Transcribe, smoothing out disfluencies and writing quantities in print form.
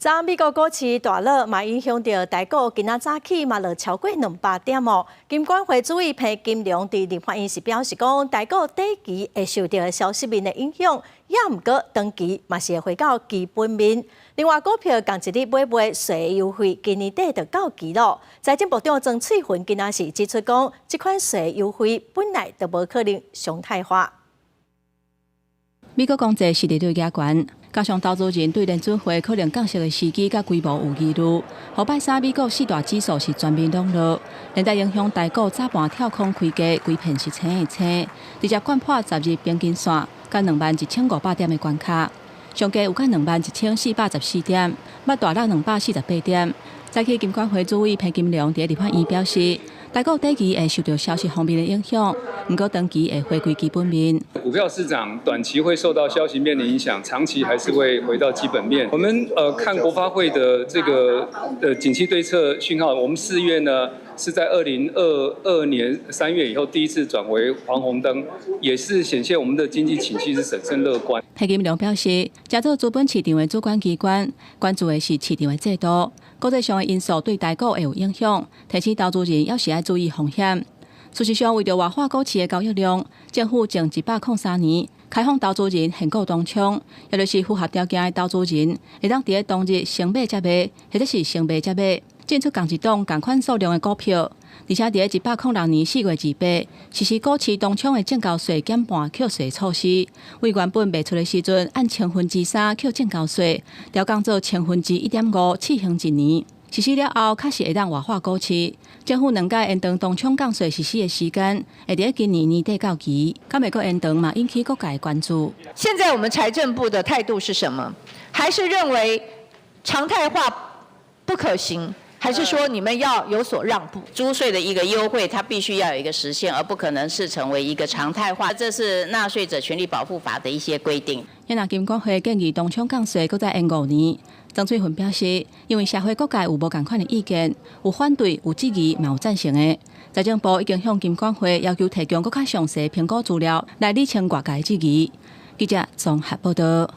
昨美國股市大落，嘛影響著台股，今仔早起嘛落超過200點哦。金管會主委彭金龍佇立法院時表示講，台股短期會受著消息面的影響，也毋過長期嘛是會回到基本面。另外，股票仝一日買賣稅優惠，今年底就到期囉。財政部長曾翠雲今仔是指出講，這款稅優惠本來就無可能常態化。美國經濟失業率加懸，加上投資人對聯準會可能降息的時機佮規模有疑慮，予拜三美國四大指數是全面攏落，連帶影響台股早盤跳空開低，規片是青的青，直接摜破10日平均線，佮21,500點的關卡，上低有到21,414點，捌大落248點。早起金管會主委彭金龍佇立法院表示，台股短期會受著消息方面的影響，毋過長期會回歸基本面。股票市場短期會受到消息面的影響，長期還是會回到基本面。我們看國發會的這個景氣對策訊號，我們4月呢是在2022年3月以後第一次轉為黃紅燈，也是顯現我們的經濟景氣是審慎樂觀。彭金龍表示，這做資本市場的主管機關，關注的是市場的制度。國際上的因素對台股會有影響，提醒投資人猶是愛注意風險。事實上，為著活化股市的交易量，政府前103年開放投資人現股當沖，也就是符合條件的投資人，會當佇咧當日先買才賣，或者是先賣才買，進出仝一檔仝款數量的股票。而且佇咧106年4月28實施股市當沖的證交稅減半扣稅措施，為原本賣出的時陣按3/10扣證交稅，調降做1.5%，試行一年。實施了後，確實會當活化股市。政府兩擺延長當沖降稅實施的時間，會佇咧今年年底到期。敢會閣延長嘛，引起各界關注。現在我們財政部的態度是什麼？還是認為常態化不可行？還是說你們要有所讓步？租稅的一個優惠，它必須要有一個時限，而不可能是成為一個常態化。這是納稅者權利保護法的一些規定。若金管會建議當沖降稅，閣再延5年。曾翠雲表示，因為社會各界有無仝款的意見，有反對、有質疑，嘛有贊成的。財政部已經向金管會要求提供閣較詳細評估資料，來理清外界質疑。記者綜合報道。